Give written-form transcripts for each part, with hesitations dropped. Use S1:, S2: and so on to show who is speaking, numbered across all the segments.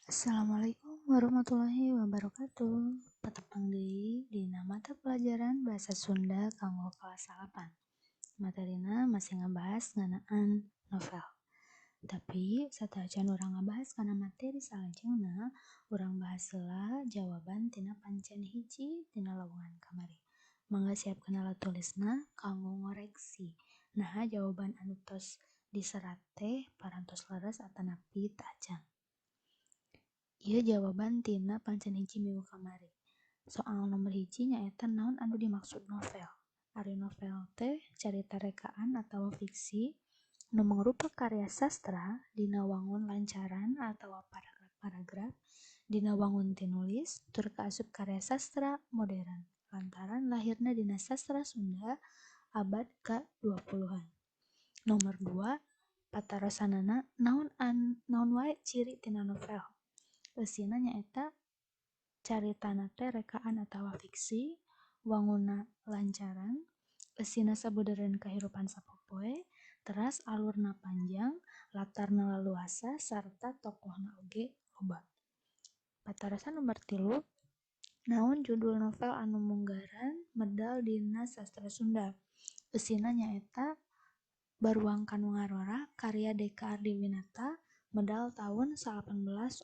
S1: Assalamualaikum warahmatullahi wabarakatuh. Patepang deui dina mata pelajaran Bahasa Sunda kanggo kelas 8. Materina masih ngabahas ngeunaan novel. Tapi sateuacan urang ngabahas kana materi salajengna, urang bahas heula jawaban tina pancen hiji tina lowongan kamari. Mangga siapkeun alat tulisna kanggo ngoreksi. Naha jawaban anu tos diserat teh parantos leres atanapi teu acan. Ieu jawaban tina pancen hiji minggu kamari. Soal nomor hiji nyaeta naon anu dimaksud novel. Ari novel teh carita rekaan atawa fiksi nu mangrupa karya sastra dina wangun lancaran atawa paragraf-paragraf dina wangun tinulis tur kaasup karya sastra modern lantaran lahirna dina sastra Sunda abad ka-20-an. Nomor 2, patarosanana naon wae ciri tina novel. Eusina nyaeta caritana teh rekaan atawa fiksi, wangunna lancaran, eusina sabudeureun kahirupan sapopoe, teras alurna panjang, latarna laluasa sarta tokohna oge loba. Patarosan nomor 3, naon judul novel anu munggaran medal dina sastra Sunda. Eusina nyaeta Baruang Kanu Ngarora karya Deka Ardiwinata medal taun 1814.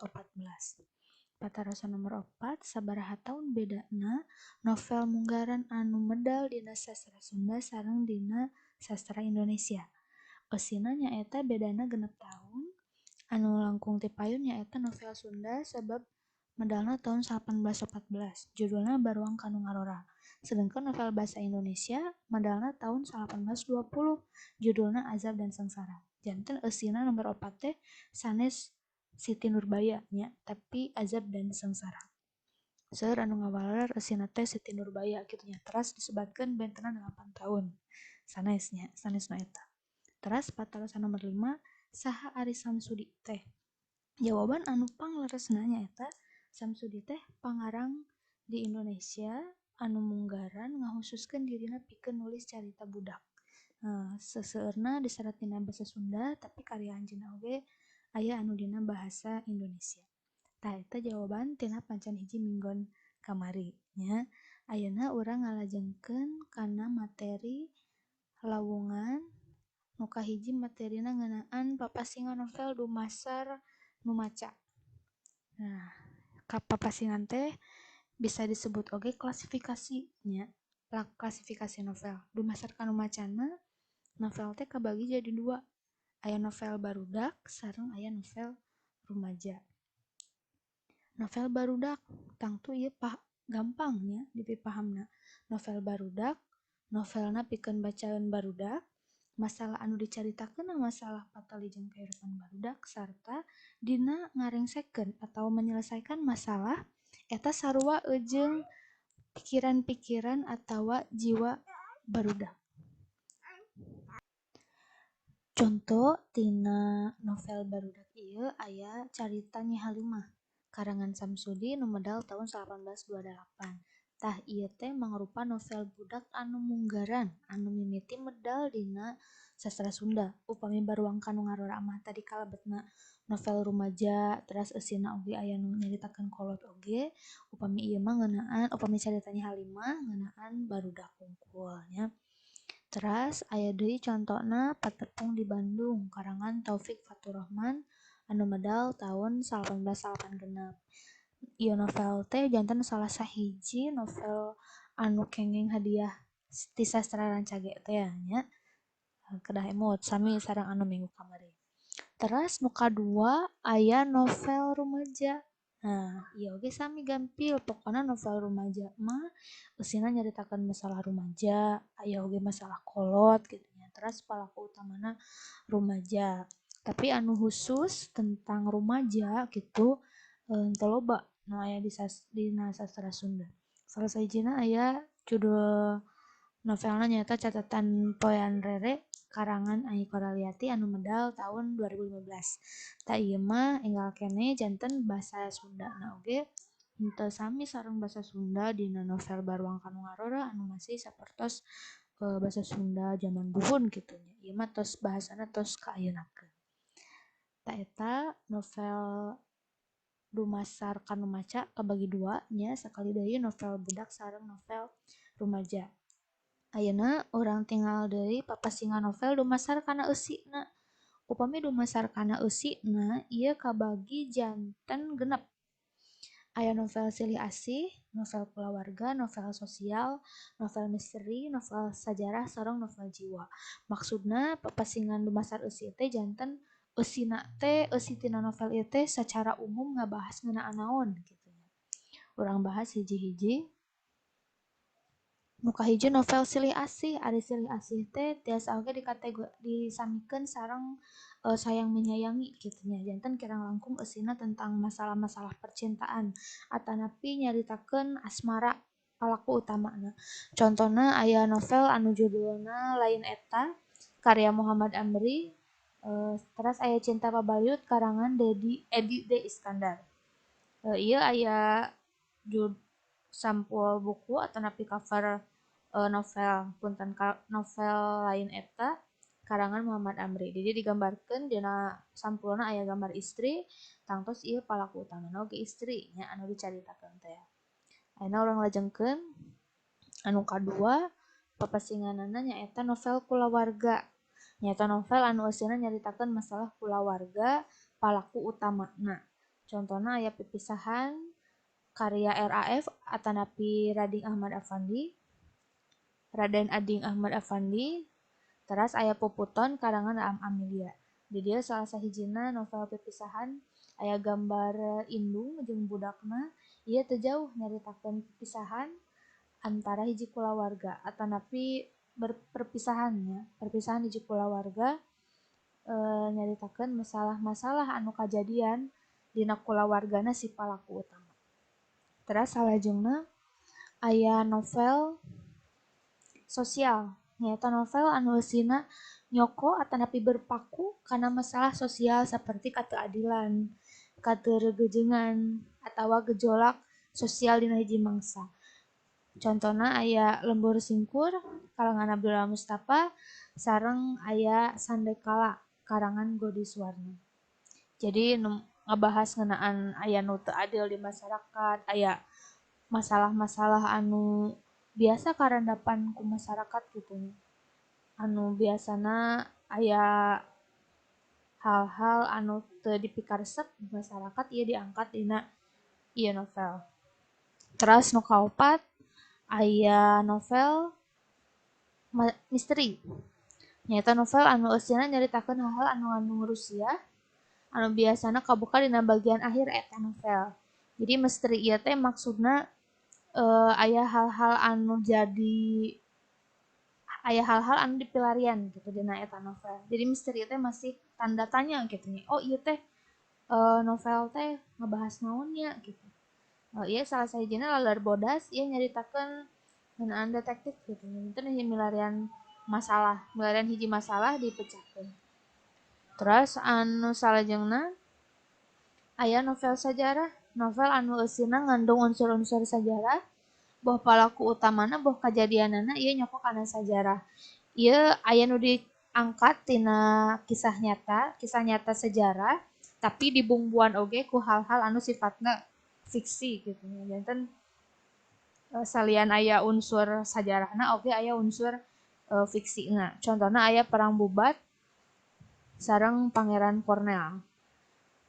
S1: Patarosan nomor 4, sabaraha taun bedana novel munggaran anu medal dina sastra Sunda sareng dina sastra Indonesia. Eusina nyaeta bedana 6 taun, anu langkung tipayun nyaeta novel Sunda sabab medalna taun 1814, judulna Baruang Kanu Ngarora. Sedengkeun novel bahasa Indonesia medalna taun 1820, judulna Azab dan Sengsara. Janten eusina nomor 4 teh sanes Siti Nurbaya nya, tapi Azab dan Sengsara. Seueur anu ngawaler eusina teh Siti Nurbaya kitu nya, teras disebatkeun bentena 8 taun. Sanes nya, sanes nu eta. Teras patarosan nomor 5, saha ari Samsudi teh? Jawaban anu pangleresna nyaeta Samsudi teh pangarang di Indonesia anu munggaran ngahususkeun dirina pikeun nulis carita budak. Seseueurna diserat dina basa Sunda, tapi karya anjeunna oge aya anu dina bahasa Indonesia. Tah eta jawaban tina pancen hiji minggon kamari nya. Ayeuna urang ngalajengkeun kana materi lawungan nu kahiji materina ngeunaan papasingan novel dumasar nu maca. Nah, papasingan teh bisa disebut oge klasifikasi nya, klasifikasi novel. Dumasar kanu macana, novel teh kabagi jadi 2. Aya novel barudak sareng aya novel rumaja. Novel barudak tangtu ieu gampang nya dipipahamna. Novel barudak, novelna pikeun bacaan barudak, masalah anu dicaritakeun masalah patali jeung kahirupan barudak sarta dina ngarengsekeun atau menyelesaikan masalah eta sarua jeung pikiran-pikiran atawa jiwa barudak. Conto tina novel barudak ieu aya carita Nyi Halimah karangan Samsudi nu medal taun 1828. Tah ieu teh mangrupa novel budak anu munggaran anu mimiti medal dina sastra Sunda. Upami Baruang Kanu Ngarora mah tadi kalebetna novel rumaja, teras eusina oge aya nu nyaritakeun kolot oge. Upami ieu mah ngeunaan, upami carita Nyi Halimah ngeunaan barudak hungkul nya. Teras aya deui contona Patepung di Bandung karangan Taufik Faturrahman anu medal taun 1886. Ieu novel teh janten salah sahiji novel anu kenging hadiah ti sastra rancage teh nya. Kedah emut sami sareng anu minggu kamari. Teras nu kadua aya novel rumaja. Nah, ieu oge sami gampil, pokona novel rumaja mah eusina nyaritakeun masalah rumaja, aya oge masalah kolot kitu nya. Teras palaku utamana rumaja. Tapi anu khusus tentang rumaja kitu teu loba nu aya dina sastra Sunda. Salah sahijina aya judul novelna nyaeta Catatan Poean Rere karangan Ai Koraliati anu medal taun 2015. Tah ieu mah enggal keneh janten basa Sundana oge henteu sami sareng basa Sunda dina novel Baruang Kanu Ngarora anu masih sapertos basa Sunda jaman buhun kitu nya. Ieu mah tos bahasana tos kaayeunakeun. Tah eta novel Dumasar kanu maca kabagi dua nya, sakali deui novel budak sareng novel rumaja. Ayeuna urang tinggal deui papasingan novel dumasar kana eusina. Upami dumasar kana eusina ieu kabagi janten genep. Aya novel silih asih, novel kulawarga, novel sosial, novel misteri, novel sajarah, sareng novel jiwa. Maksudna papasingan dumasar eusi teh janten eusina teh eusi tina novel ieu teh secara umum ngabahas ngeunaan naon gitu. Urang bahas hiji-hiji. Nu kahiji novel silih asih, ari silih asih teh tiasa oge disamikeun sareng sayang menyayangi kitu nya. Janten kirang langkung eusina tentang masalah-masalah percintaan atanapi nyaritakeun asmara palaku utamana. Contona aya novel anu judulna Lain Eta karya Muhammad Amri. Teras aya Cinta Pabaliut karangan Edi D Iskandar. Ieu aya sampul buku atanapi cover novel punten novel Lain Eta karangan Muhammad Amri. Jadi digambarkeun dina sampulna aya gambar istri, tangtos ieu palaku utamana oge istri nya anu dicaritakeun teh. Ayeuna urang lajengkeun anu kadua papasinganana nyaeta novel kulawarga. Nyaeta novel anu eusina nyaritakeun masalah kulawarga palaku utamana. Contona aya Pipisahan karya RAF atanapi Rading Ahmad Afandi. Raden Ading Ahmad Afandi. Teras aya Puputon karangan Am Amelia. Di dieu salah sahijina novel Pipisahan aya gambar indung jeung budakna. Ieu teu jauh nyaritakeun pipisahan antara hiji kulawarga atanapi perpisahannya, perpisahan hiji kulawarga, nyaritakeun masalah-masalah anu kajadian dina kulawargana si palaku utama. Teras salajengna aya novel sosial, nyaeta novel anu eusina nyoko atanapi berpaku kana masalah sosial seperti keadilan, kateregejengan atawa gejolak sosial dina hiji mangsa. Contona aya Lembur Singkur karangan Abdullah Mustafa sareng aya Sandekala karangan Godi Suwarno. Jadi ngebahas ngeunaan aya nu teu adil di masyarakat, aya masalah-masalah anu biasa karandapan ku masyarakat gitu. Anu biasana aya hal-hal anu teu dipikaresep di masyarakat ieu diangkat dina ieu novel. Teras nu kaopat aya novel misteri. Nyaeta novel anu eusina nyaritakeun hal-hal anu ngandung Rusia anu biasana kabuka dina bagian akhir eta novel. Jadi misteri ieu teh maksudna aya hal-hal anu jadi aya hal-hal anu dipilarian gitu dina eta novel. Jadi misteri teh masih tanda tanya gitu nya. Oh ieu teh novel teh ngebahas naonnya gitu. Ieu salah sahijina Laler Bodas ieu nyaritakeun ngeunaan detektif gitu. Itu milarian masalah, milarian hiji masalah dipecahkeun. Terus anu salajengna aya novel sajarah, novel anu eusina ngandung unsur-unsur sajarah, boh palaku utamana boh kajadianana ieu nyoko kana sajarah. Ieu aya nu diangkat tina kisah nyata sejarah, tapi dibumbuan oge ku hal-hal anu sifatna fiksi gitu. Janten salian aya unsur sajarahna oge aya unsur fiksina. Contohna aya Perang Bubat sareng Pangeran Cornell.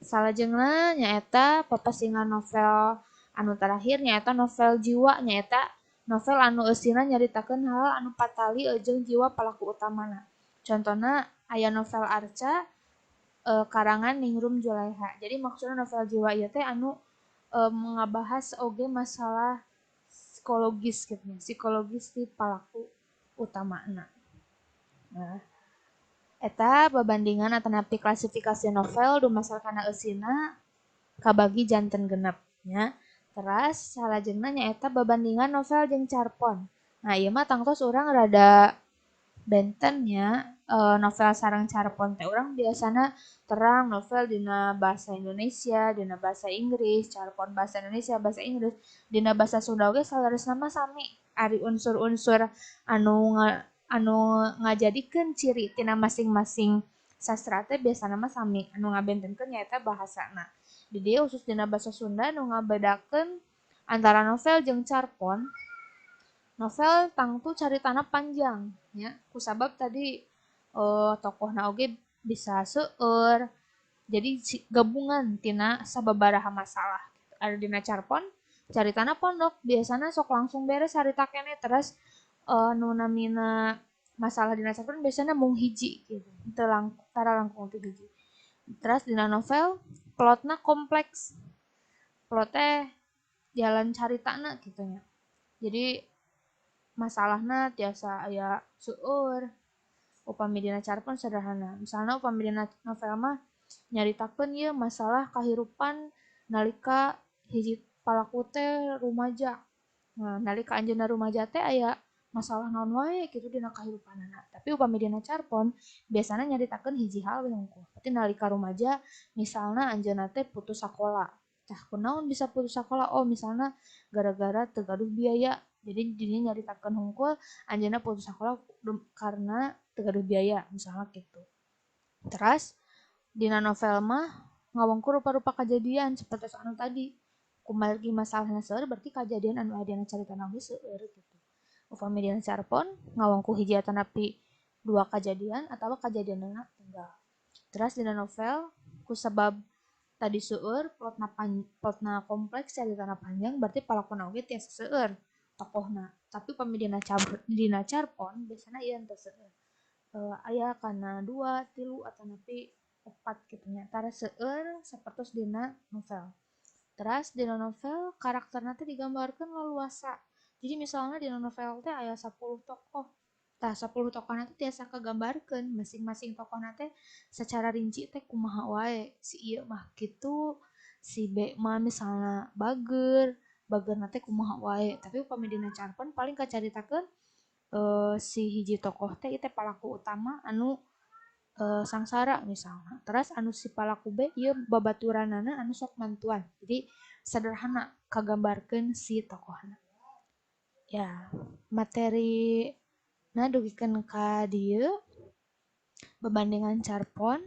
S1: Salajengna nyaeta papasingan novel anu terakhir nyaeta novel jiwa, nyaeta novel anu eusina nyaritakeun hal anu patali jeung jiwa palaku utamana. Contohna aya novel Arca karangan Ningrum Juleha. Jadi maksudna novel jiwa ieu teh anu ngabahas oge masalah psikologis gitu, psikologis ti palaku utamana. Nah, eta babandingan atanapi klasifikasi novel dumasar kana eusina kabagi janten genep nya. Teras salajengna nyaeta babandingan novel jeung carpon. Nah, ieu mah tangtos urang rada benten nya, novel sareng carpon teh urang biasana terang novel dina bahasa Indonesia, dina bahasa Inggris, carpon bahasa Indonesia, bahasa Inggris, dina bahasa Sunda oge saleresna mah sami. Ari unsur-unsur anu ngajadikeun ciri tina masing-masing sastra teh biasana mah sami, anu ngabentenkeun nyaeta bahasana.
S2: Di dieu khusus dina basa Sunda nu ngabedakeun antara novel jeung carpon. Novel tangtu caritana panjang nya, kusabab tadi tokohna oge bisa seueur. Jadi gabungan tina sababaraha masalah. Ada dina carpon caritana pondok biasana sok langsung beres harita keneh, terus nu namina masalah dina carpon biasana mung hiji gitu, teu tara langkung ti hiji. Terus dina novel plotna kompleks, plot teh jalan caritana gitu nya. Jadi masalahna tiasa aya seueur. Upami dina carpon sederhana. Misalna upami dina novel mah nyaritakeun ieu masalah kahirupan nalika hiji palaku teh rumaja. Nah, nalika anjeunna rumaja teh aya masalah naon wae kitu dina kahirupanana. Tapi upami dina carpon biasana nyaritakeun hiji hal we hungkul. Berarti nalika rumaja misalna anjeunna teh putus sakola. Tah kunaon bisa putus sakola? Oh, misalna gara-gara teu gaduh biaya. Jadi dirinya nyaritakeun hungkul anjeunna putus sakola karena teu gaduh biaya misalna kitu. Teras dina novel mah ngawengku rupa-rupa kajadian seperti anu tadi. Kumargi masalahna seueur berarti kajadian anu aya dina caritana oge seueur gitu. Upami dina carpon ngawengku hiji atanapi dua kajadian atawa kajadianna tunggal. Teras dina novel kusabab tadi seueur plotna kompleks caritana panjang berarti palakona oge tiasa seueur tokohna. Tapi upami dina carpon biasana ieu henteu seueur. Aya kana 2, 3 atanapi 4 kitu nya. Tara seueur sapertos dina novel. Teras dina novel karakterna teh digambarkeun leluasa. Jadi misalnya dina novel teh aya 10 tokoh. Tah 10 tokohna teh tiasa kagambarkeun masing-masing tokohna teh secara rinci teh kumaha wae. Si ieu mah kitu, si B mah misalna bager, bagerna teh kumaha wae. Tapi upami dina carpon paling kacaritakeun si hiji tokoh teh ieu teh palaku utama anu sangsara misalna. Teras anu si palaku B ieu babaturanana anu sok mantuan. Jadi sederhana kagambarkeun si tokohna. Ya, materi na dugikeun ka dieu bebandingan carpon.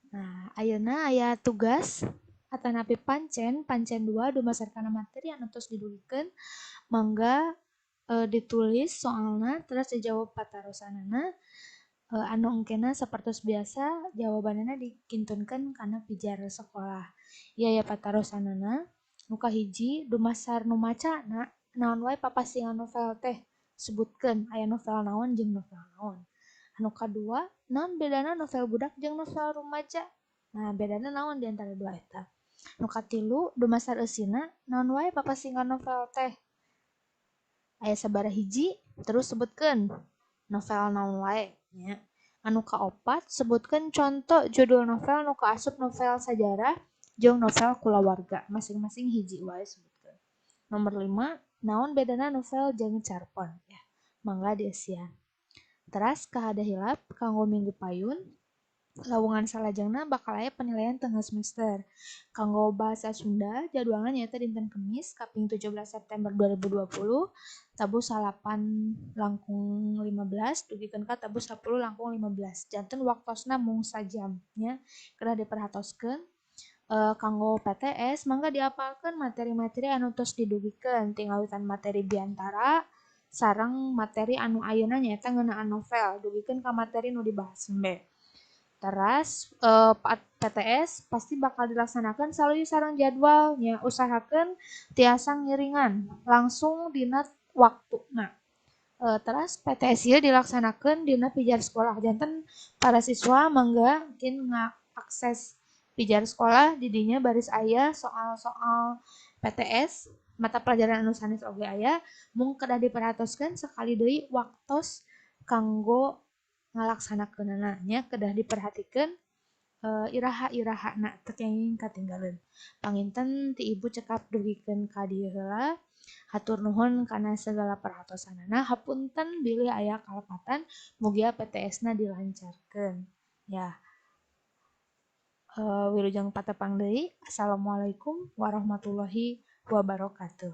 S2: Nah, ayeuna aya tugas atanapi pancen, pancen 2 dumasar kana materi anu tos didugikeun, mangga ditulis soalna terus dijawab patarosanana. Anu engkena sapertos biasa jawabanana dikintunkeun kana pijar sekolah. Ieu aya patarosanana. Nu kahiji dumasar nu macana naon wae papasingan novel teh sebutkeun aya novel naon jeung novel naon. Anu kadua naon bedana novel budak jeung novel rumaja. Nah, bedana naon di antara dua eta. Nu katilu dumasar eusina naon wae papasingan novel teh. Aya sabaraha hiji terus sebutkeun novel naon wae nya. Anu kaopat sebutkeun contoh judul novel nu kaasup novel sajarah jeung novel kulawarga, masing-masing hiji wae sebutkeun. Nomor 5, naon bedana novel jeung carpon ya. Mangga dieusian. Teras kahada hilap kanggo minggu payun lawungan salajengna bakal aya penilaian tengah semester. Kanggo bahasa Sunda jadwalna nyaeta dinten Kemis kaping 17 September 2020 tabuh 8 langkung 15 dugikeun ka tabuh 10 langkung 15. Janten waktosna mung sajam nya kedah diperhatoskeun. Kanggo PTS mangga diapalkeun materi-materi anu tos didugikeun tingawitan materi biantara sareng materi anu ayeuna nyaeta ngeunaan novel dugikeun ka materi nu dibahas embe. Teras PTS pasti bakal dilaksanakan saluyu sareng jadwalnya, usahakeun tiasa ngiringan langsung dina waktuna. Teras PTS ieu dilaksanakeun dina pijar sekolah. Janten para siswa mangga mungkin ngakses pijar sekolah didinya baris aya soal-soal PTS mata pelajaran anu sanes oge aya, mung kedah diperhatoskeun sekali deui waktos kanggo ngalaksanakeunana nya kedah diperhatikeun iraha-irahana teu kenging katinggaleun. Panginten ti ibu cekap dugikeun ka dieu heula. Hatur nuhun kana segala perhatosanana, hapunten bilih aya kalepatan, mugia PTS-na dilancarkeun. Ya. Wilujeng patepang deui. Assalamualaikum warahmatullahi wabarakatuh.